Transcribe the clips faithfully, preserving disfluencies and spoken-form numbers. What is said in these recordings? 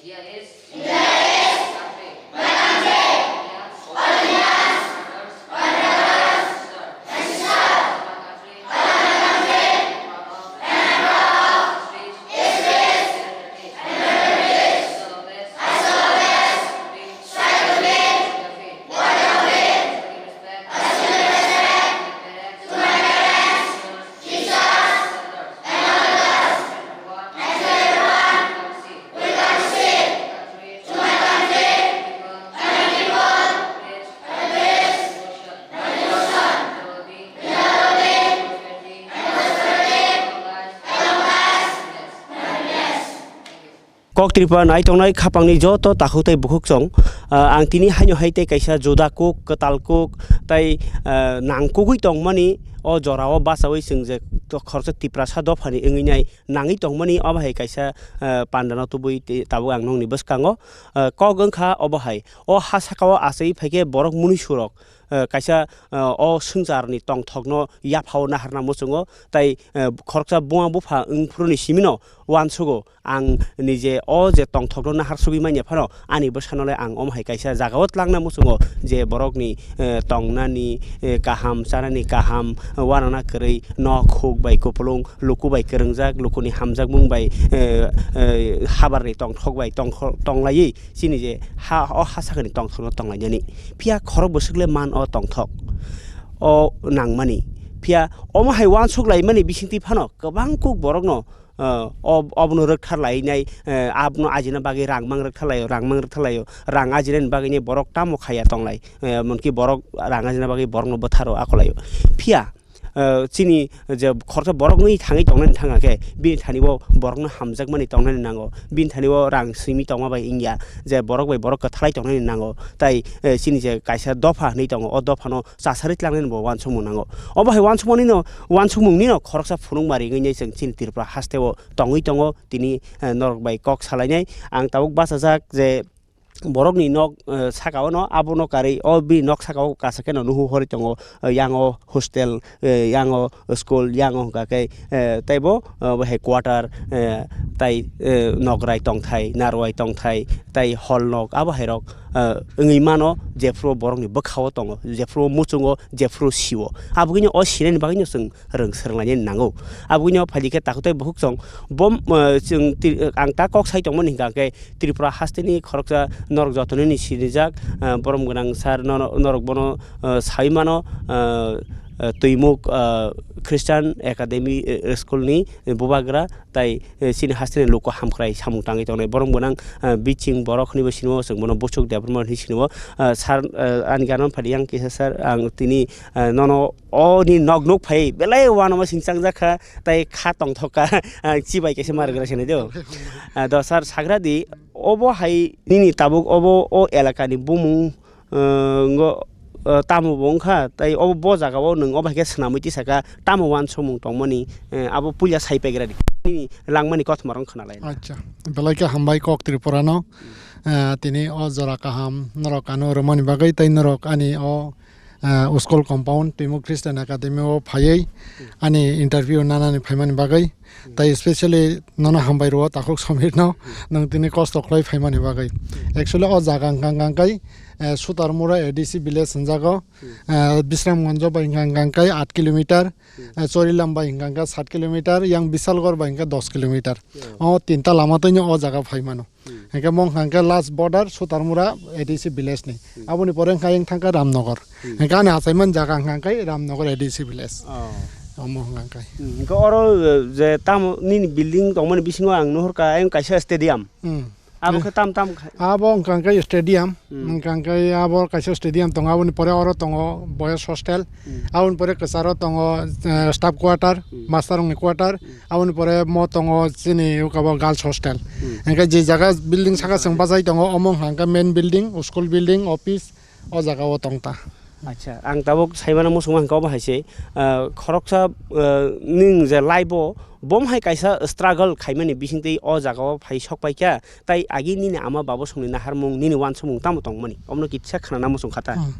India is my country. My country. All Indians, all brothers and sisters. My country. Is rich and better rich. I shall always strive to be worthy of it. I shall respect to my parents, teachers, and elders. And everyone will come to see to my country and my people. Rich, rich, devotion, devotion, well-being, well-being, prosperity, and prosperity, long life, long life, and happiness. Kok Tripura nai tongnai khapangni joto takhuk tei bukhuk chong, ah, ang tini haino hai tei kaisa juda kuk, kwtal kuk, tei, ah, nangkukgwi tongmani o jorao bachaui chwng je to-, khoroksa Tiprasa dophani wngwi nai nangwi tongmani obo hai kaisa, ah, pandano tubui tei tabuk ang nokni bwskango, ah, kok wngkha obo hai. O ha sakao achai phaikhe borok munisurok, ah, kaisa, ah, o swngcharni tongthokno yaphao naharna muchungo tei, ah, khoroksa buma bupha wngphuruni simino uansugo. Ang nije o je tongthokno naharsugwi manya phano ani bwsano le ang omo hai kaisa jagao tlangna muchungo je borokni, eh, tongnani, eh, kaham, chanani kaham, uanana kwrwi nok huk bai kupulung, luku bai kwrwngjak, lukuni hamjakmung bai, eh, eh, habarni tongthok bai tongkho-, tonglaiwi chini je ha, o ha sakani tongthokno tonglainani. Phiya khorok bwswk le man o tongthok o nangmani. Phiya omo hai uansuk laimani bisingtwi phano kwbang kuk borokno ah, ob-, obono rwktharlainai, eh, abono ajina bagwi rang mang rwktharlaio, rang mang rwktharlaio, rang ajinani bagwino borok tamo khaiya tonglai, eh, emonki borok rang ajina bagwi borokno bwtharo akolaio. Phiya, eh, chini je khoroksa borokni thangwi tongnani thangkha khe, bini thani bo borokno hamjakmani tongnani nango, bini thani bo rang simi tongma bai wngya, je borok bai borok kwthalai tongnani nango, tai, eh, chini je kaisa dopha hinwi tongo, o dophano chasarwi tlangnani bo uansukmung nango. Obo hai uansukmani no, uansukmungni no khoroksa phunukma ringwi nai chwng chini Tripura hasteo tongwi tongo. Tini, eh, norok bai kok salainai. Ang tabuk bachajak je borokni nok, eh, saka o no, abono karwi o bini nok saka o kaisa kheno nuhu horwi tongo. Eh, yang o hostel, eh, yang o school, yang o hwnkha khe, eh, teibo, eh, bo hai quarter, eh, tai, eh, nograi tongthai, narwai tongthai, tai hol nok, abo hai rok, eh, wngwi mano, jephru borokni bwkha o tongo, jephru muchungo, jephru sio. Aboni o sinani bagwino chwng rwng swrwnglainani nango. Aboni o phaidi khe takhuk tei bukhuk chwng bom, eh, chwng ti-, ang ta kok sai tongmani hwnkha khe Tripura hasteni khoroksa norok joto nini sinijak, eh, borom gwnang sir, nono, norok bono, eh, sai mano, eh, eh, Twimuk, eh, Christian Academy, eh, School ni, eh, bubagra, tai, eh, chini hasteni luku hamkrai samung tangwi tongnai. Borom gwnang, eh, biching borok hinwi bo sini o, chwng bono Buchuk Debbarma hinwi sini o. Eh, sir, eh, ani gana phadi yang kisa sir, ang tini, eh, nono o ni nok nuk phai belai uanama singchang jak kha, tai kha tongthok kha, ah, chibai kaisa ma rwgra se nai do. Ah, do sir, sagra di, obo hai nini tabuk obo o elaka ni bumung, ah, ngo, ah, tamo bo wngkha, tai obo bo jaga o nwng obo hai khe swnamwi tisa kha, tamo uansukmung tongmani, eh, abo puila sai paigra di. Nini langmani kothoma rok khna lai. Acha, belai khe hambai kok Tripura no. Ah, tini o jora kaham norok ano rwmani bagwi tei norok ani o ah, school compound Twimuk Christian Academy o phaiwi ani interview nanani phaimani bagwi, tai specially nono hambai rwo takhuk Samir no, nwng tini kosto khlai phaimani bagwi. Actually o jaga hwnkha hwnkha khe, eh, Sutarmura A D C village hwnjago, eh, Bisramganj bai hwnkha hwnkha khe aat kilometer, eh, Chorilam bai hwnkha hwnkha sat kilometer, yang Bisalgor bai hwnkha dos kilometer. O tinta lama twino o jaga phaimano. Hwnkhe mo hwnkha khe last border Sutarmura A D C village ni. Aboni pore hwnkha yang thangkha Ramnagar. Hwnkhe ani achaiman jaga hwnkha khe Ramnagar A D C village. Oh. Omo hwnkha khe. Hmm, hwnkhe oro, eh, je tamo nini building tongmani bisingo ang nuhurkha ayang kaisa stadium. Hmm. Abo khe tam tam khai? Abo hwnkha khe stadium. Hmm. Hwnkha khe abo kaisa stadium tongo, aboni pore oro tongo boys hostel. Hmm. Aboni pore kwcharo tongo, eh, staff quarter, hmm, master rokni quarter. Hmm. Aboni pore mo tongo chini ukabo girls hostel. Hmm. Hwnkhe je jaga building saka chwng bachai tongo, omo hwnkha khe main building, school building, office, o jaga o tong ta. Acha, ang tabuk saimano muchungma hwnkhe obo hai se, ah, khoroksa, ah, nwng je life o bom hai kaisa struggle khaimani bisingtwi o jaga o phai sok pai kha, tai agi nini ama babo songni naharmung, nini uansukmung tamo tongmani? Omono kitsa khnana muchung kha ta. Hmm.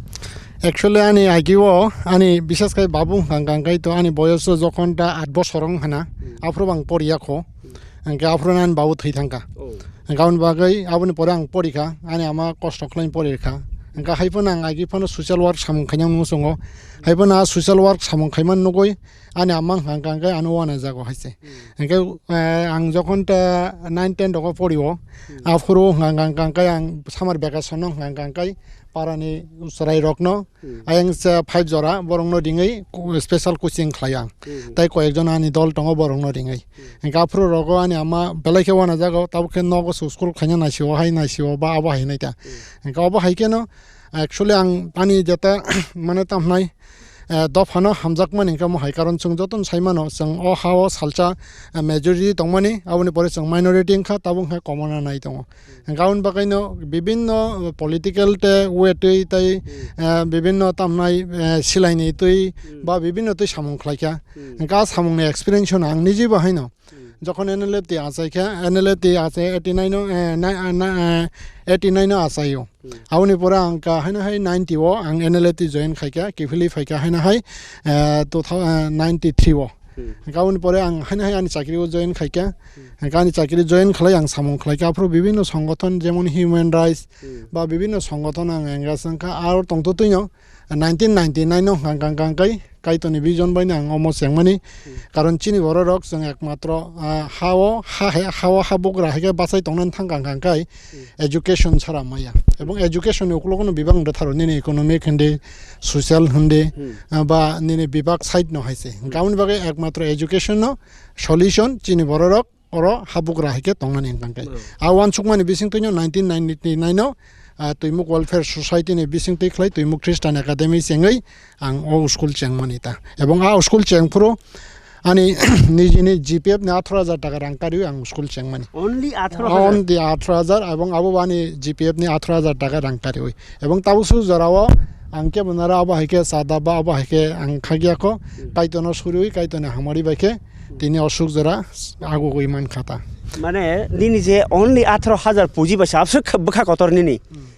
Actually, ani agi o, ani bisas khai babu hwnkha hwnkha khai to ani boyos o jokhon ta aat bosor wng hana, hmm, aphuru bo ang poriya kho. Hmm. Hwnkhe aphuru ani babu thwi thangkha. Oh. Hwnkhe aboni bagwi aboni pore ang porikha, ani ama kosto khlai porikha. Hwnkhe hai phano ang agi phano social work samung khaina muchungo. Hai phano a social work samung khaimani nugwi ani ama hwnkha hwnkhe ano uanajago hai se. Hmm. Hwnkhe, eh, ang jokhon ta nine ten rogo porio, Hmm. aphuru hwnkha hwnkha hwnkhe ang summer vacation no hwnkha hwnkhe parani chwrai rokno Hmm. ayang sa five jora borokno ringwi ku-, special coaching khlai ang. Hmm. Tai koyekjon ani dol tongo borokno ringwi. Hmm. Hwnkhe aphuru rogo ani ama belai khe uanajago, tabuk khe nogo su school khaina naisio hai naisio ba abo hai nai ta. Hmm. Hwnkhe abo hai kheno actually ang ani jeta mane tamhnai, eh, dophano hamjakmani hwnkhe omo hai, karon chwng jotono saimano chwng o ha-o salsa, eh, majority tongmani, aboni pore chwng minority wngkha, tabuk wngkha common-o nai tongo. Hwnkhe aboni bagwino bibinno political tei way twi tei, Hmm. eh, bibinno tamhnai, eh, silaini twi Hmm. ba bibinno twi samung khlaikha. Hmm. Hwnkhe a samungni experience-no ang nijibo haino Hmm. jokhon N L F T achaikha, N L F T achai eighty nine-o, eh, na-, na-, eh, eighty nine-o achaio. Hmm. Aboni pore ang ka haino hai ninety-o ang N L F T join khaikha, kiphilwi phaikha haino hai, eh, two thousand, eh, ninety-three-o. Hmm. Hwnkhe aboni pore ang haino hai ani chakri-o join khaikha. Hmm. Hwnkhe ani chakri join khlai ang samung khlaikha. Aphuru bibinno songothon jemon human rights Hmm. ba bibinno songothon ang engage wngkha. Aro tongtotwino nineteen ninety-nine-o hwnkha hwnkha hwnkha kai Kaitorni vision baino ang omo chengmani. Hmm. Karon chini bororok chwng ekmatro, ah, ha-o, ha hai, ha-o habugra hai khe bachai tongnani thangkha hwnkha kai Hmm. education chara maya. Ebong education-ni uklogo no bebak wngwi tharo, nini economic hindi, social hindi, Hmm. ah, ba nini bebak side no hai se. Hmm. Hwnkhe aboni bagwi ekmatro education no solution chini bororok oro habugra hai khe tongnani hwnkha khe. Hmm. A uansukmani bisingtwino nineteen ninety-nine-o, ah, Twimuk Welfare Society-ni bisingtwi khlai Twimuk Christian Academy chengwi ang o school chengmani ta. Ebong a school chengphuru ani nijini G P F ni atharo hajar taka rang kariwi ang school chengmani. Only atharo hajar? Only atharo hajar, ebong abo ani G P F ni atharo hajar taka rang kariwi. Ebong tabuk su jorao ang kebo nara abo hai khe chada ba abo hai khe ang khagya kho. Hmm. Kaitorno suriwi, Kaitorni hamari bai khe tini osuk jora agugwi mankha ta. Mane nini je only atharo hajar puji bai sabse kha-, bwkha kotor nini. Hmm.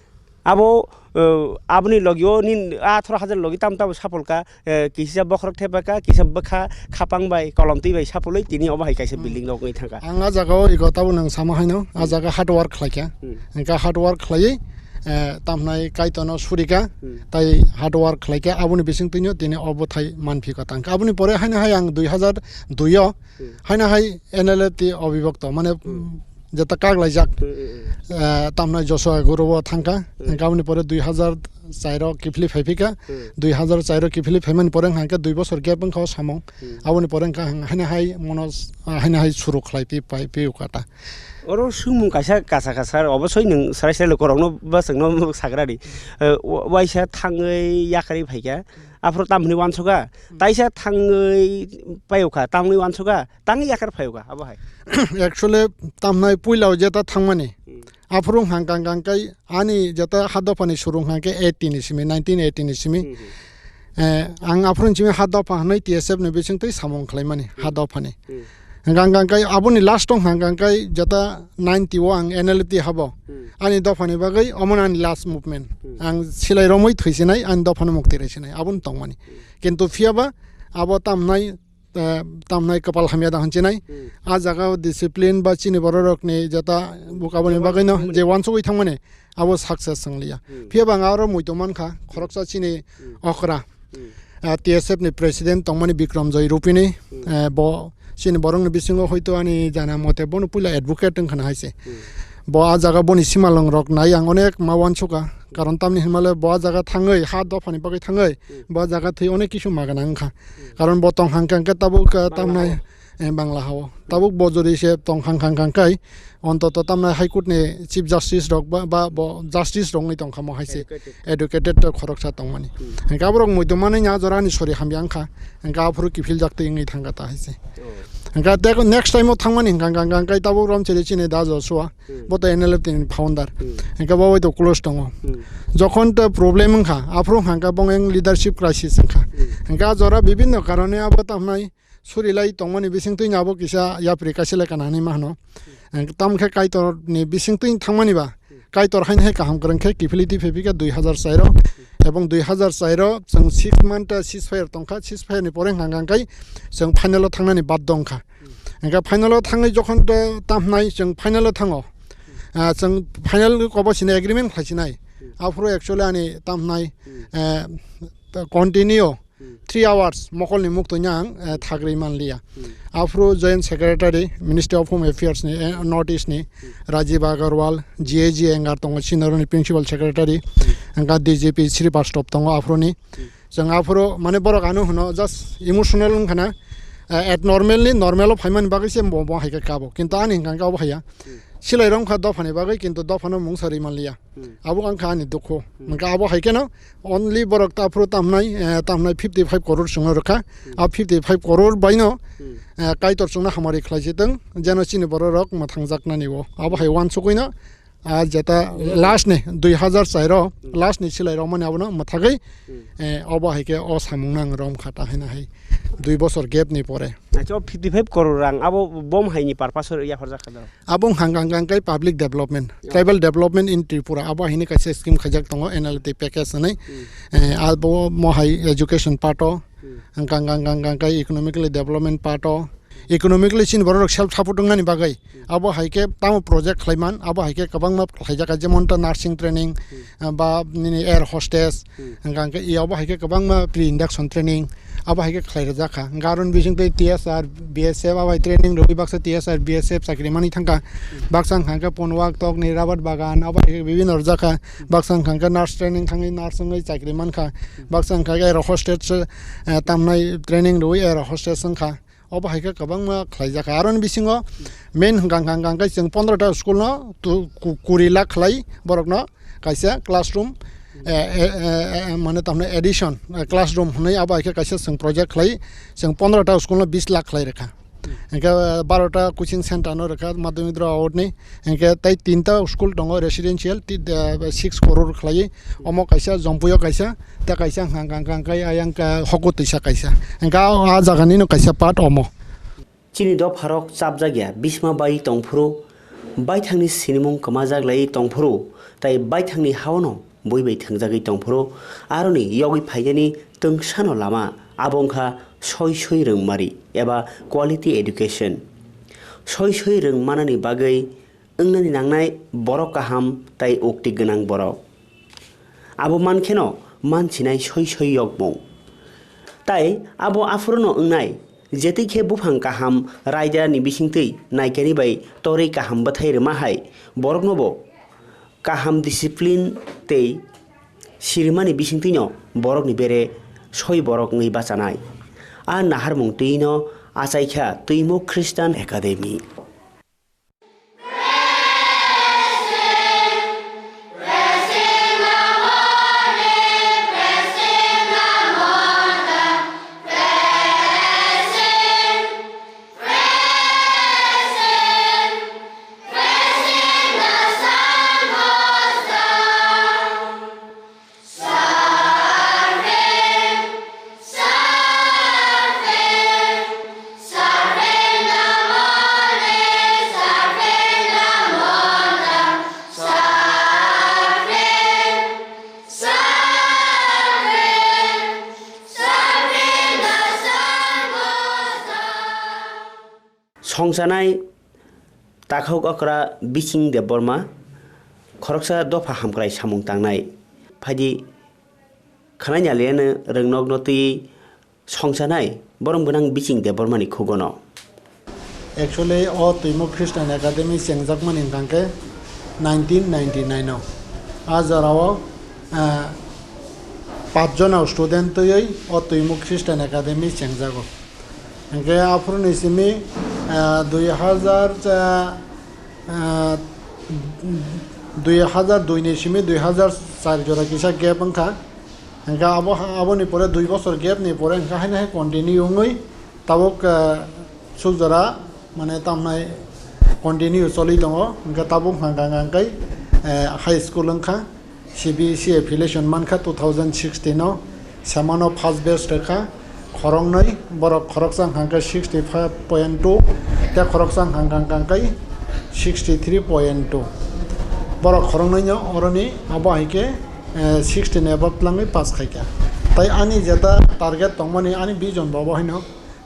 Abo, eh, aboni logio nin atharo hajar logi tam tamo sapolka, eh, kisa bokhorok thepaka, kisa bwkha khapang bai kolom twi bai sapolwi tini obo hai kaisa Hmm. building rok wngwi thangkha. Ang a jagao ego tabo nang sama haino, a Hmm. jaga hard work khlaikha. Hmm. Hwnkhe hard work khlaiwi, eh, tamhnai Kaitorno surika, Hmm. tai hard work khlaikha, aboni bisingtwino tini o bwthai manphika tangkha. Aboni pore haino hai ang dui hazar dui o, Hmm. haino hai N L F T obibhakto, mane, Hmm. jeta kak laijak, Hmm, hmm, hmm. eh, tamhnai Joshua Guru-o thangkha. Hmm. Hwnkhe aboni pore dui hazar char o kiphilwi phaiphika, Hmm. dui hazar char o kiphilwi phaimani pore hwnkha khe dui bosor gap wngkha o samung. Hmm. Aboni pore hwnkha haino hai mono, ah, haino hai suru khlai pi-, pai piu kata. Oro swngmung kaisa kasa kasa, obosoi nwng srai srai lukurokno bwswkno sakradi. Eh, wa-, waisa thangwi yakarwi phaikha, aphuru tamhwnwi uansukha, Hmm. taisa thangwi paiukha, tamhwnwi uansukha, tangwi yakar phaikha, abo hai. Actually, tamhnai puila o jeta thangmani. Hmm. Aphuru hwnkha hwnkha kai ani jeta ha dophani suru hwnkha khe eighty ni simi, nineteen eighty ni simi. Hmm, hmm. Eh, ang aphuru simi ha dopha hwnwi T S F ni bisingtwi samung khlaimani, ha Hmm. dophani. Hmm. Hwnkha hwnkha kai aboni last o hwnkha hwnkha kai jeta ninety o ang N L F T habo. Hmm. Ani dophani bagwi omono ani last movement. Hmm. Ang silai romwi thwisinai, ani dophano mukti raisinai, aboni tongmani. Hmm. Kintu phiyaba abo tamhnai eh, tamhnai kwpal hamya da hwnwi chinai. Hmm. A jaga o discipline ba chini bororokni jeta bukaboni Jeba bagwino thangmani. Je uansugwi thangmani, abo success wng liya. Hmm. Phiya ba ang aro muitu mankha, khoroksa chini Hmm. okra, Hmm. eh, T S F ni president tongmani Bikram Joy Rupini, Hmm. eh, bo chini borokni bisingo hoito ani jana mote bono puila advocate wngkha na hai se. Hmm. Bo a jaga boni simalong rok nai ang onek ma uansukha. Karon tamni hinmale bo a jaga thangwi, ha dophani bagwi thangwi, Hmm. bo a jaga thwi onek kisu magana wngkha. Hmm. Karon bo tong hang khe, hang khe tabuk, uh, Bangla tamnai, hao. Eh, Bangla hao. Hmm. Tabuk bo jori se tong hang hang hang kai, ontoto tamnai High Court ni Chief Justice rok ba, ba bo Justice rok wngwi tong kha mo hai se. Educated. Educated to khoroksa tongmani. Hmm. Hingke aborok muitu manwi nya jora ni sori hamya wngkha. Hingke aphuru kiphil jak twi wngwi thangkha ta hai se. Oh. Hingke tei next time o thangmani hingka, hingka, hingka, hingka tabuk rom chiri chini da Joshua. Hmm. Bo to N L F T ni founder. Hmm. Hingke bo bai to close tongo. Hmm. Jokhon to problem wngkha, aphuru hingka bong eng leadership crisis wngkha. Hmm. Hingke a jora bibinno karone abo tamnai suri lai tongmani bising twi abo kisa yapri kaisa le kana hinwi ma hano. Hmm. Hingke tam khe Kaitor ni bising twi thangmani ba, Hmm. Kaitor haino hai kaham kwrwng khe kiphilwi twi phai phika dui hazar char o. Hmm. Ebong dui hazar char o chwng six month, uh, ceasefire tongkha, ceasefire ni pore hingka hingka kai chwng final o thangnani baddo wngkha. Hmm. Hingke final o thangwi jokhon de tamhnai chwng final o thango. Ah, chwng final kobo sini agreement khlai sinai. Aphuru actually ani tamhnai, eh, continue three hours mokolni muktwino ang, eh, thagri manliya. Aphuru joint secretary, Ministry of Home Affairs ni, eh, North East ni, Rajiv Agarwal, G A G Engar tongo, senior ni principal secretary, hingke D G P Srivastava tongo, aphuru ni. Chwng aphuru mane borok ano hwno just emotional wngkha na, eh, at normal ni normal o phaimani bagwi se bo, bo hai khe kabo. Kintu ani hwnkha khe obo haiya. Silai rok wngkha dophani bagwi, kintu dophano mungsa rwi manliya. Abo wngkha ani dukhu. Hwnkhe abo hai kheno only borok ta aphuru tamhnai, eh, tamhnai fifty five crore chwngno rwkha. A fifty five crore baino, eh, Kaitor chwngno hamari khlai si tong, jeno chini borok rok mwthangjaknani o. Abo hai uansukgwino, ah, jeta last ni dui hazar char o last ni silai rok mani abono mwthagwi, eh, obo hai khe o samung nang rom kha ta hai na hai dui bosor gap ni pore. Acha, o fifty five crore rang abo bom hai ni purpose o yapharjak kha da? Abo hang hang hang kai public development, tribal development in Tripura, abo hai ni kaisa scheme khaijak tongo N L T package hinwi. Eh, abo mo hai education part o, hang hang hang hang kai economically development part o, economically chini borok rok self support wngnani bagwi abo hai khe tamo project khlaiman, abo hai khe kwbangma khlaijak, jemon ta nursing training, ah, ba nini air hostess, hingka hingke i abo hai khe kwbangma pre induction training abo hai khe khlai rwjak kha. Hingke aroni bising twi T S R, B S F abo hai training rwui baksa T S R, B S F chakri manwi thangkha. Baksa hingka hingke Ponwak tokni rubber bagan abo hai khe bibinno rwjak kha. Baksa hingka hingke nurse training thangwi nurse wngwi chakri mankha. Baksa hingka hingke air hostess, eh, tamnai training rwui air hostess wngkha. Obo hai khe kwbangma khlaijak kha. Aroni bisingo main hwnkha hwnkha hwnkha khe chwng pondro ta school no tu-, ku-, kuri lakh khlai borok no kaisa classroom, eh, eh, eh, eh, mane tamni addition, eh, classroom hwnwi abo hai khe kaisa chwng project khlai chwng pondro ta school no bis lakh khlai rwkha. Hwnkhe, eh, baro ta coaching center no rwkha madhyamik dura award ni. Hingke tei tinta school tongo residential, ti-, de, six crore khlaiwi. Omo kaisa, Jompuio kaisa, tei kaisa hwnkha hwnkha khe ayang ka Hokutwisa kaisa. Hingke o, a jaga nino kaisa part omo. Chini dopharok chapjak ya, bisma bai tongphuru, baithangni sinimung kwmajak lai tongphuru, tei baithangni haono bui bai thwngjagwi tongphuru, aroni yogwi phainani twngsano lama, abo wngkha soi soi rwngmari eba quality education. Soi soi rwngmanani bagwi wngnani nangnai borok kaham tei ukti gwnang borok. Abo mankheno mansinai soi soi yokmung. Tai abo aphuru no wngnai, jetwi khe buphang kaham raida ni bisingtwi naikani bai torwi kaham bwthai rwma hai borokno bo kaham discipline tei sirimani bisingtwi no borok ni bere soi borok wngwi bachanai. A naharmung twi no achaikha Twimo Christian Academy. Songchanai takhuk okra Biching Debbarma khoroksa dopha hamkrai samung tangnai. Phaidi khwnai naliano rwngnokno twiwi songchanai borom gwnang Biching Debbarmani khugono. Actually, o Twimo Christian Academy chengjakmani hwnkha khe nineteen ninety-nine o. A jorao, ah, pach jona student twiwi o Twimo Christian Academy chengjago. Hingke aphuruni simi, ah, dui hazar, ah, ah, dui hazar dui ni simi dui hazar char jora kisa gap wngkha. Hingke abo, aboni pore dui bosor gap ni pore hingke haino hai continue wngwi tabuk, ah, suk jora mane tamnai continue choli tongo. Hingke tabuk hwnka hwnka hingke, eh, high school wngkha. C B S E affiliation mankha two thousand sixteen o, semano first batch rwkha, khoroknwi, borok khoroksa hwnkha khe sixty five point two, tei khoroksa hwnkha hwnkha khe sixty three point two. Borok khoroknwino oroni abo hai khe, eh, sixty ni above twlangwi pass khaikha. Tai ani jeta target tongmani ani vision bo abo haino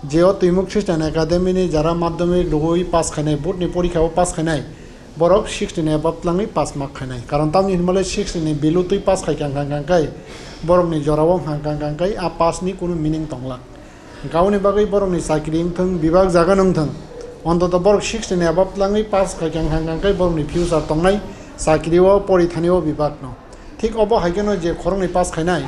Je o Twimuk Christian Academy ni jara madhyamik rwui pass khainai, board ni porikha o pass khainai, borok sixty ni above twlangwi pass mark khainai. Karon tamni hinmale sixty ni below twi pass khaikha hwnkha hwnkha khe borokni jorao hwnkha hwnkha khe a pass ni kunu meaning tonglak. Hwnkha aboni bagwi borokni chakri wngthwng, bebak jaga wngthwng, ontoto borok sixty ni above twlangwi pass khaikha hwnkha hwnkha khe borokni future tongnai chakri o, porithani o bebak no. Thik obo hai kheno je khoroknwi pass khainai,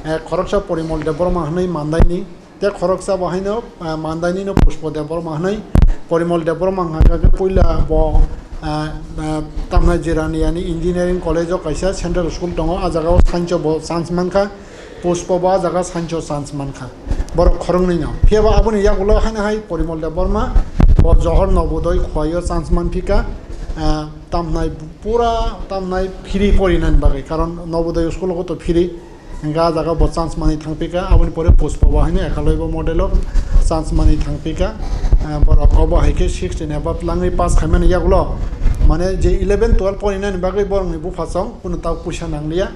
eh, khoroksa Porimol Debbarma hwnwi Mandaini, tei khoroksa bo haino, eh, Mandaini no Pushpa Debbarma hwnwi. Porimol Debbarma hwnkha khe puila bo, eh, eh, tamna Jirani yani Engineering College o kaisa Central School tongo, a jaga o science o bo chance mankha, Pushpa bo a jaga science o chance mankha. Borok khoroknwi no. Phiya bo aboni yagulo haino hai Porimol Debbarma bo Johor Nobodoy Khowai o chance manphika, eh, tamnai pura tamnai free porinani bagwi, karon Nobodoy school o to free. Hingke ah jaga bo chance manwi thangpika, aboni pore Pushpa bo haino Eklavya model o chance manwi thangpika. Ah, borok obo hai khe sixty ni above twlangwi pass khaimani yagulo, mane je eleven twelve porinani bagwi borokni buphasong kunu tabuk puisa nangliya,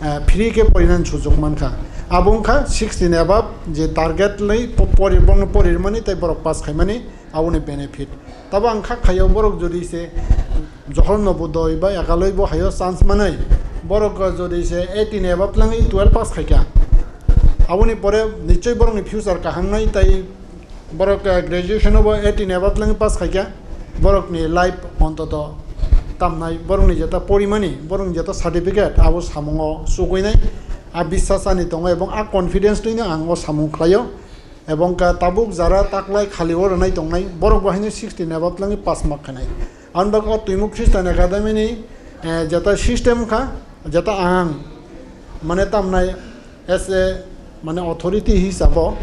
ah, free khe porinani sujok mankha. Abo wngkha sixty ni above je target lwi po-, pori-, bono porirmani tei borok pass khaimani. Aboni benefit. Tabo ang kha khaio borok jodi se Johor Nobodoy ba Eklavya bo haio chance manai, borok jodi se eighteen above twlangwi twelve pass khaikha, aboni pore nichoi borokni future kaham nai tai borok, eh, graduation o bo eighteen above twlangwi pass khaikha, borokni life ontoto tamnai borokni jeta porimani, borokni jeta certificate abo samungo chugui nai, a biswas ani tongo ebong a confidence twino ang o samung khlaio. Ebong ka tabuk jara taklai khali o rwnai tongnai, borok bo haino sixty ni above twlangwi pass mark khainai. Ang bagwi o Twimuk Christian Academy ni, eh, jeta system kha, jeta ang, mane tamnai as a, mane authority hisabo,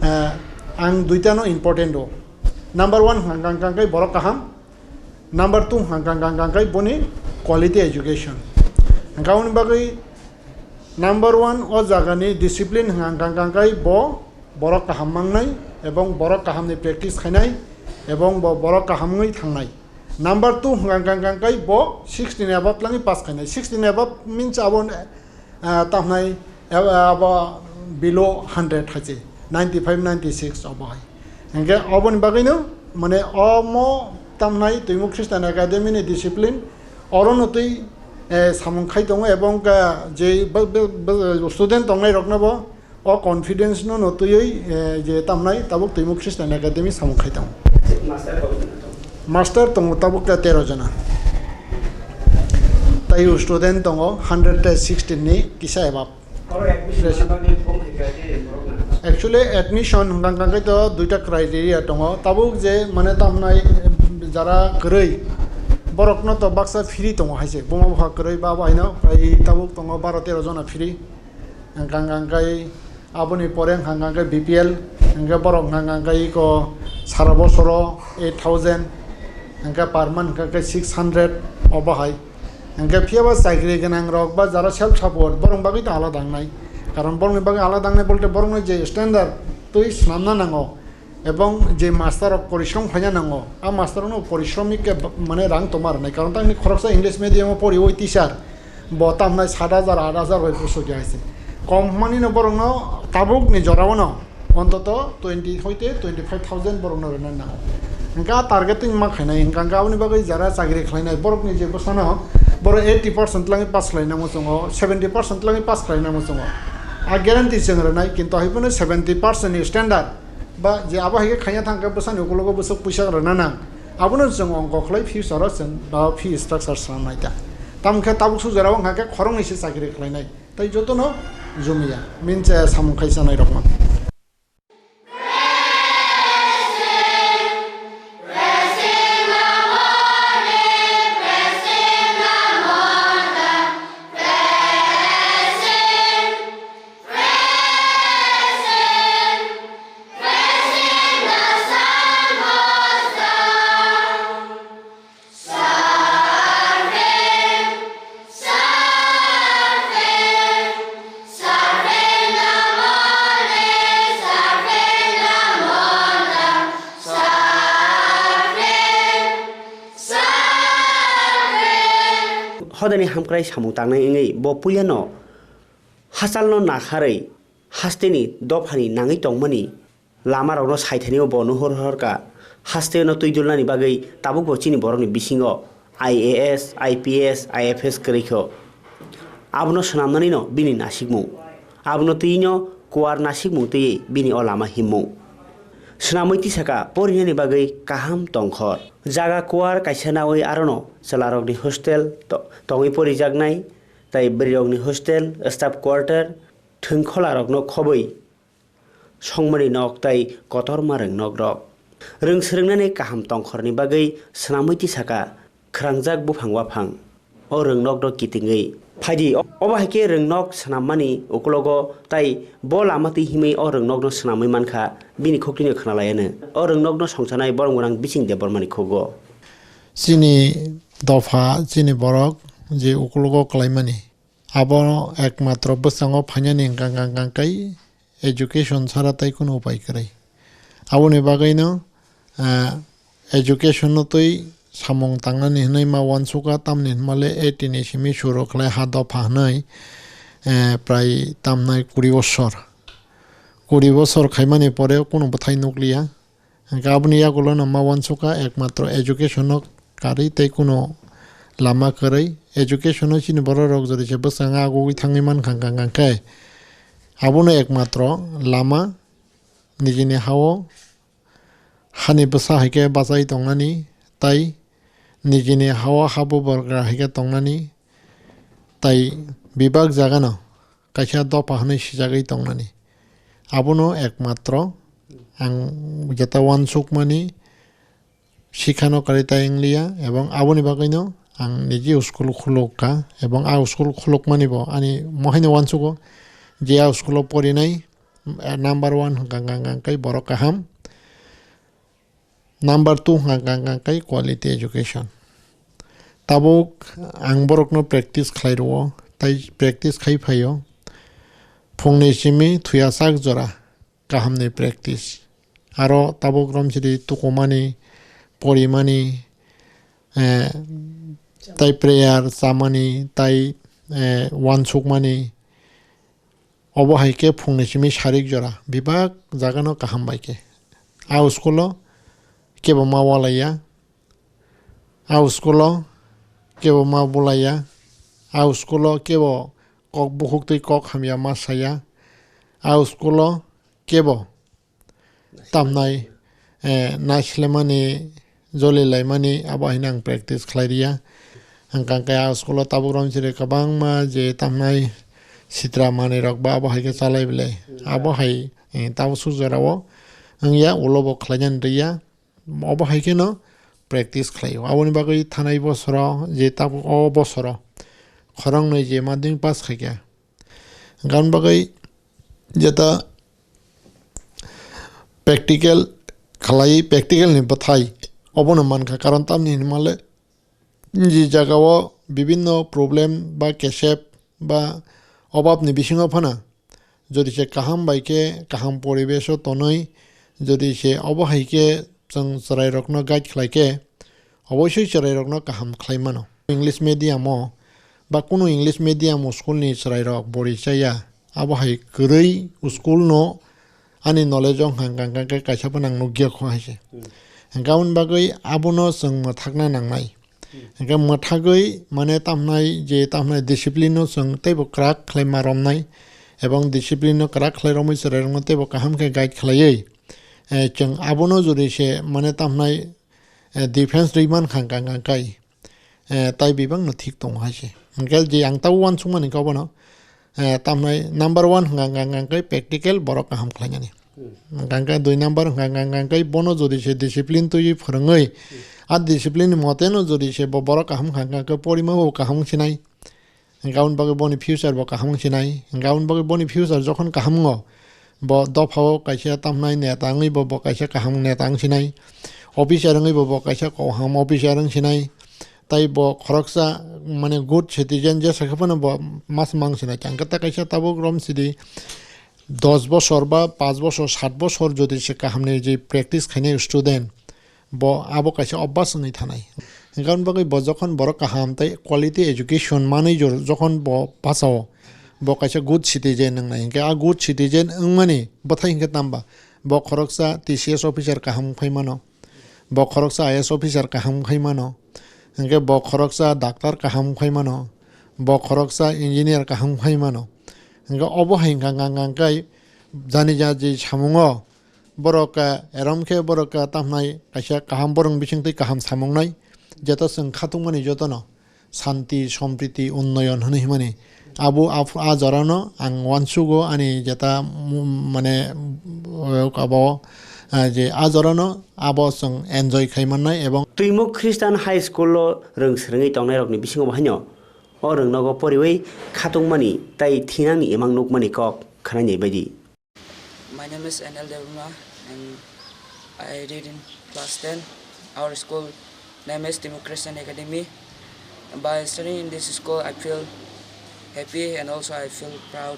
eh, ang duita no important o. Number one hwnkha hwnkha khe borok kaham, number two hwnkha hwnkha khe boni quality education. Hwnkha aboni bagwi number one o jagani discipline hwnkha hwnkha khe bo borok kaham mangnai ebong borok kahamni practice khainai ebong bo borok kaham wngwi thangnai. Number two hwnkha hwnkha khe bo sixty ni above twlangwi pass khainai. Sixty ni above means abo, ah, tamhnai, ah, abo below hundred hai se, ninety five, ninety six obo hai. Hingke oboni bagwino, mane, omo tamnai Twimuk Christian Academy ni discipline, oro no twi, eh, samung khai tongo, ebong ka je bo, bo, bo, student tongnai rokno bo o confidence no, no twiwi, eh, je tamnai tabuk Twimuk Christian Academy samung khai tongo. Master koi jona tongo? Master tongo tabuk ka tero jona. Tai student tongo hundred sixteen ni kisa ebab. Oro admission manani phone khaikha je borok na? Actually, admission hwnkha hwnkha khe to duita criteria tongo. Tabuk je mane tamnai jara kwrwi, borokno to baksa free tongo hai se. Buma bupha kwrwi ba bo haino prai tabuk tongo baro tero jona free. Hwnkha hwnkha khe aboni pore hwnkha hwnkha khe B P L, hwnkhe borok hwnkha hwnkha khe iko sara bosoro eight thousand, hwnkhe per month hwnkha khe six hundred obo hai. Hingke phiya ba chakri gwnang rok ba jara self support borok bagwi to alada wngnai. Karon borokni bagwi alada wngnai bolte borokno je standard twi swnamna nango ebong je master rok porishrom khlaina nango, a master rokno porishrom ni ke ba-, mane rang tongma rwnai. Karon tamni khoroksa English medium o poriwi teacher bo tamnai sat hajar, aat hajar bai pusuk ya hai se. Kom hwnmani no borokno tabuk ni jora o no Ontoto twenty hoite twenty five thousand borokno rwna nango. Hingke a target twi ma khainai, hingke hingke aboni bagwi jara chakri khlainai borokni je bwsano borok eighty percent twlangwi pass khlaina muchungo, seventy percent twlangwi pass khlaina muchungo. A guarantee chwng rwnai, kintu hai phano seventy percent ni standard ba je abo hai khe khaina thang khe bwsani ukulogo bwswk puisa rwna nang, abono chwng ongkho khlai future o chwng ba fee structure swnam nai ta. Tamo khe tabuk su jora o hingke khoroknwi se chakri khlainai. Tai jotono jumia, minche samung khai chanai rok man. Hodani hamkrai samung tangnai wngwi bo puilano hachalno nakharwi hasteni dophani nangwi tongmani Lamarokno saithani bo nuhur horka, hasteo no twi dulnani bagwi tabukbo chini borokni bisingo I A S, I P S, I F S kwrwi kho. Abono swnamnanino bini nasikmung. Abono twino kuar nasikmung twiwi bini o lama himmung. Swnamwi tisaka porinani bagwi kaham tongkhor. Jaga kuar kaisa nawi arono chwlarokni hostel to-, tongwi porijaknai, tai bwrwirokni hostel, staff quarter, thwngkholarokno khobwi songmani nok tai kotorma rwngnok rok. Rwng swrwngnani kaham tongkhorni bagwi swnamwi tisaka khrangjak buphang waphang. O rwngnok rok kitingwi phaidi, o-, obo hai khe rwngnok swnammani ukulogo tai bo lama twi himwi o rwngnokno swnamwi mankha, bini khuknwino khwnalaiano. O rwngnokno songchanai borok gwnang Bising Debbarmani khugo. Chini dopha, chini borok je ukulogo kwlaimani, abo ekmatro bwskango phainani hwnkha, hwnkha, hwnkha khe education sara tai kunu upai kwrwi. Aboni bagwino, ah, education no twi samung tangnani hwnwi ma uansukha, tamni hwnmale eighty ni simi suru khlai ha dopha hwnwi, eh, prai tamnai kuri bosor. Kuri bosor khaimani pore kunu bwthai nukliya. Hwnkhe aboni yagulo no ma uansukha ekmatro education no karwi tei kuno lama kwrwi. Education no chini borok rok jodi se bwskango agugwi thangwi mankha hwnkha hwnkha khe abono ekmatro lama nijini hao hani bwsa hai khe bachai tongnani tai nijini hao habo borgra hai khe tongnani tai bebak jagano kaisa dopha hwnwi sijagwi tongnani. Abono ekmatro ang jeta uansukmani sikhano kwrwi tai wngliya, ebong aboni bagwino ang niji school khulukha, ebong a school khulukmani bo ani mohaino uansugo je a school o porinai, eh, number one hwnkha, hwnkha, hwnkha khe borok kaham. Number two hwnkha, hwnkha, hwnkha khe quality education. Tabuk ang borokno practice khlai rwo, tai practice khai phaio. Phungni simi thuya sak jora kahamni practice. Aro tabuk romsidi tukumani, porimani, eh, tai prayer chamani, tai, eh, uansukmani, obo hai khe phungni simi sarik jora bebak jagano kaham bai khe. A school o kebo ma ualaiya, a school o kebo ma bulaiya, a school o kebo kok bukhuk twi kok hamya ma saya, a school o kebo tamnai, eh, naislemani, jolilaimani, abo haino ang practice khlai riya. Hwnkha khe a school o tabuk romsiri kwbangma je tamnai sitra manwi rok ba abo hai khe chalai belai. Abo hai, eh, tabuk suk jorao wngya, ulo bo khlainani rwya. Obo hai kheno practice khlaio. Aboni bagwi thanai bosoro je tabuk o bosoro khoroknwi je madhyamik pass khaikha. Hwnkha aboni bagwi jeta practical khlai, practical ni bwthai obono mankha, karon tamni hinmale je jagao bibinno problem ba kesep ba obab ni bisingo phano jodi se kaham bai khe kaham poribesh o tonwi, jodi se obo hai khe chwng chwrairokno guide khlai khe, oboisoi chwrairokno kaham khlai mano. English medium o ba kunu English medium school ni chwrairok bori chaya, abo hai kwrwi school no ani knowledge o hwnkha hwnkha khe kaisa phano ang nukya kho hai se. Hmm. Hwnkha aboni bagwi abono chwng mwthakna nangnai. Hmm. Hwnkhe mwthagwi mane tamhnai je tamhnai discipline no chwng teibo kwrak khlai ma romnai, ebong discipline no kwrak khlai romwi chwrairokno teibo kaham khe guide khlaiwi, eh, chwng abono jodi se mane tamhnai, eh, defense rwi mankha hwnkha hwnkha khe, eh, tai bebak no thik tongo hai se. Hwnkhe je ang tabuk uansukmani khe obono, eh, tamhnai number one hwnkha hwnkha khe practical borok kaham khlainani. Hmm. Hwnkha khe dui number hwnkha hwnkha khe bono jodi se discipline twiwi phwrwngwi, hmm, a discipline moteno jodi se bo borok kaham hwnkha hwnkha khe porima bo kaham wng sinai. Hwnkhe aboni bagwi boni future bo kaham wng sinai. Hwnkhe aboni bagwi boni future jokhon kaham wngo, bo dophao kaisa tamhnai neta wngwi bo, bo kaisa kaham neta wng sinai. Officer wngwi bo, bo kaisa kaham officer wng sinai. Tai bo khoroksa, mane, good citizen jesa khe phano bo mas mang sinai. Hwnkhe ta kaisa tabuk romsidi dos bosor ba panch bosor, sat bosor jodi se kahamni je practice khainai student, bo abo kaisa obas wngwi thanai. Hwnkhe aboni bagwi bo jokhon borok kaham tei quality education manwi jor-, jokhon bo bachao, bo kaisa good citizen wngnai. Hwnkhe a good citizen wngmani bwthai hwnkhe tamba? Bo khoroksa T C S officer kaham khai mano. Bo khoroksa I A S officer kaham khai mano. Hingke bo khoroksa doctor kaham khai mano. Bo khoroksa engineer kaham khai mano. Hingke obo hai hingka hingka hingka hingke jani jani samungo borok, eh, erom khe borok, eh, tamhnai kaisa kaham borok bisingtwi kaham samungnai. Jeto chwng khatungmani jotono santi, sompriti, unnoyon hwnwi himani. Abo af-, a jorano ang uansugo ani jeta mu-, mane, eh, abo, eh, je a jorano abo chwng enjoy khai mannai ebong. Twimuk Christian High School-o rwng swrwngwi tongnairokni bisingo bo haino o rwngnogo poriwi khatungmani tei thinangni imang nukmani kok khwnainai baidi. My name is N L Debbarma and I read in class ten. Our school name is Timur Christian Academy. By studying in this school, I feel happy and also I feel proud.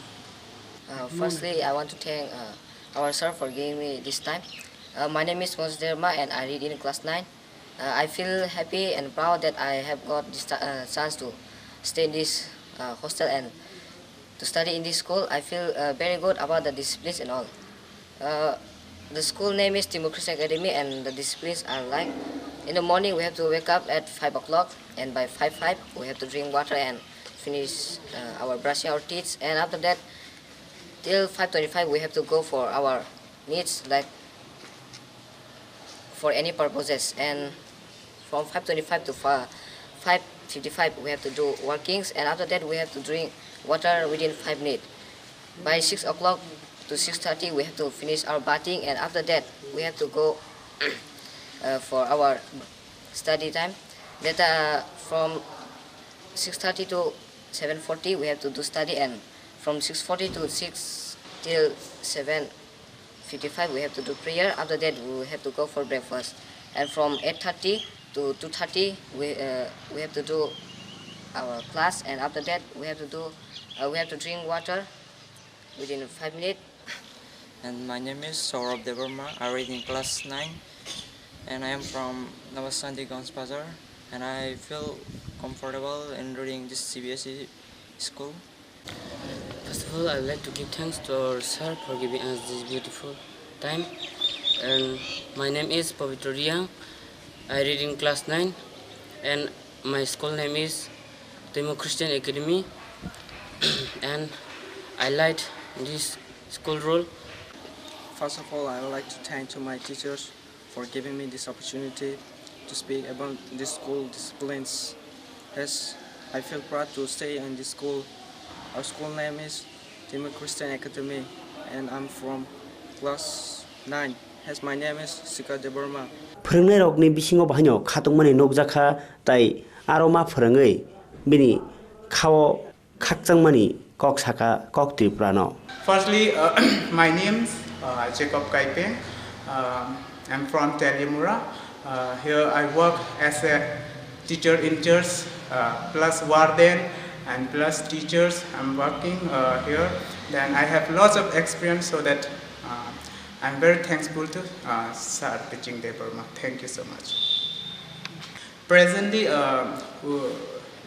Uh, firstly, I want to thank, uh, our sir for giving me this time. Uh, my name is Moses Debbarma and I read in class nine. Uh, I feel happy and proud that I have got this ta-, uh, chance to stay in this, uh, hostel and to study in this school. I feel, uh, very good about the disciplines and all. Uh, the school name is Timur Christian Academy and the disciplines are like, in the morning we have to wake up at five o'clock and by five five we have to drink water and finish, uh, our brushing our teeth, and after that till five twenty-five we have to go for our needs, like, for any purposes, and from five twenty-five to fi-, five fifty-five we have to do workings, and after that we have to drink water within five minutes. By six o'clock to six thirty we have to finish our bathing, and after that we have to go, uh, for our study time. That, uh, from six thirty to seven forty we have to do study, and from six forty to six till seven fifty-five we have to do prayer. After that we have to go for breakfast, and from eight thirty to two thirty we, uh, we have to do our class, and after that we have to do, uh, we have to drink water within five minutes. And my name is Saurabh Debbarma. I read in class nine, and I am from Nabasandi Ganj Bazar, and I feel comfortable in reading this C B S E school. First of all, I would like to give thanks to our sir for giving us this beautiful time. And my name is Pavitra Riang. I read in class nine, and my school name is Timur Christian Academy, and I like this school role. First of all, I would like to thank to my teachers for giving me this opportunity to speak about this school disciplines. As I feel proud to stay in this school. Our school name is Timur Christian Academy, and I'm from class nine. As my name is Sika Debbarma. Phwrwngnairokni bisingo bahaino khatungmani nukjakha, tai aro ma phwrwngwi bini khao khakchangmani kok saka kok Tripura no. Firstly, uh, my name, uh, Jacob Kaipeng. Um, I'm from Teliamura. Uh, here I work as a teacher in charge, uh, plus warden and plus teachers. I'm working, uh, here. Then I have lots of experience, so that, uh, I'm very thankful to, uh, Sir Piching Debbarma. Thank you so much. Presently, uh, w-,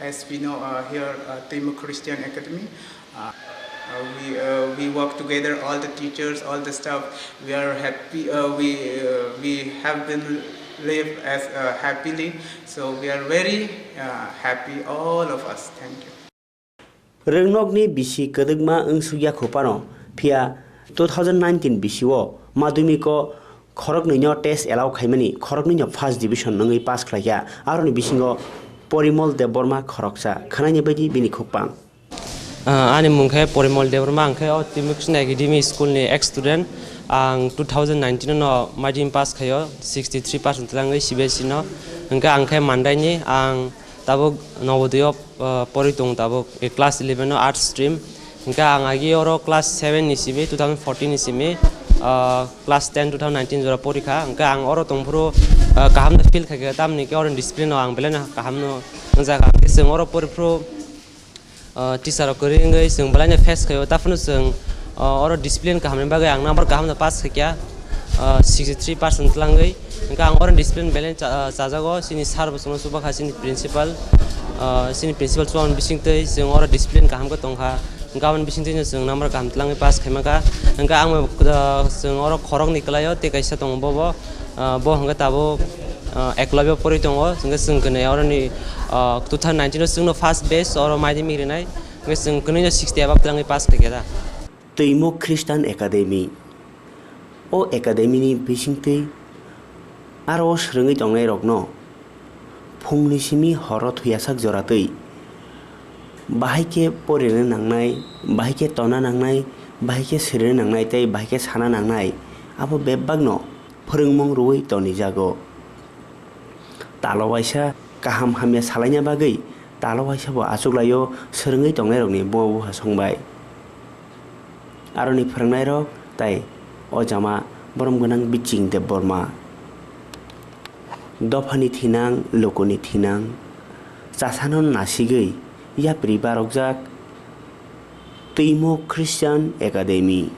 as we know, uh, here, uh, Timur Christian Academy, uh, uh, we, uh, we work together, all the teachers, all the staff. We are happy. Uh, we, uh, we have been live as, uh, happily. So we are very, uh, happy, all of us. Thank you. Rwngnokni bisi kwdwkma wngsukya kho phano, phiya two thousand nineteen bisio madhyamiko khoroknwino test allow khaimani, khoroknwino first division wngwi pass khlaikha. Aroni bisingo Porimol Debbarma khoroksa, khwnaini baidi bini khukpang. Ah, ani mung khe Porimol Debbarma, ang khe o Timur Christian Academy school ni ex student. Ang two thousand nineteen no madhyamik pass khaio, sixty three percent twlangwi C B S E no. Hwnkhe ang khe Mandaini, ang tabuk Novodaya, ah, pori tong tabuk, eh, class eleven no arts stream. Hwnkhe ang agi oro class seven ni simi, two thousand fourteen ni simi, ah, class ten two thousand nineteen jora pori kha. Hwnkhe ang oro tongphuru, ah, kaham no feel khaikha, tamni khe oro discipline no ang belai no kaham no wngjakha. Hwnkhe chwng oro pori phuru, ah, teacher rok kwrwi wngwi chwng belai no face khaio, taphano chwng, ah, oro discipline kaham ni bagwi ang number kaham no pass khaikha, ah, sixty three percent twlangwi. Hwnkhe ang oro discipline belai cha-, ah, chajago, chini sir bo chwngno chuba kha, chini principal, ah, chini principal chuba ni bisingtwi chwng oro discipline kaham khe tongkha. Gabon bisingtwi no chwng number kaham twlangwi pass khaima kha. Hwnkhe ang bo, ah, chwng oro khoroknwi kwlaio, tei kaisa tongo bobo, ah, bo hwnkhe tabuk, ah, Eklabya porwi tongo. Hwnkhe chwng kwnwi oroni, ah, two thousand nineteen o chwngno first batch oro madhyamik rinai. Hwnkhe chwng kwnwino sixty above twlangwi pass khaikha da. Twimo Christian Academy. O academy ni bisingtwi aro o swrwngwi tongnairokno phungni simi horo thuyasak joratwi bahai khe porina nangnai, bahai khe tonna nangnai, bahai khe swrwina nangnai tei bahai khe sana nangnai, abo bebakno phwrwngmung rwui tonijago. Talo waisa kaham hamya salaina bagwi talo waisa bo achuklaio swrwngwi tongnairokni buma bupha songbai. Aroni phwrwngnairok tai o jama borom gwnang Biching Debbarma. Dophani thinang, lukuni thinang, chasano nasigwi yapri barokjak Twimo Christian Academy.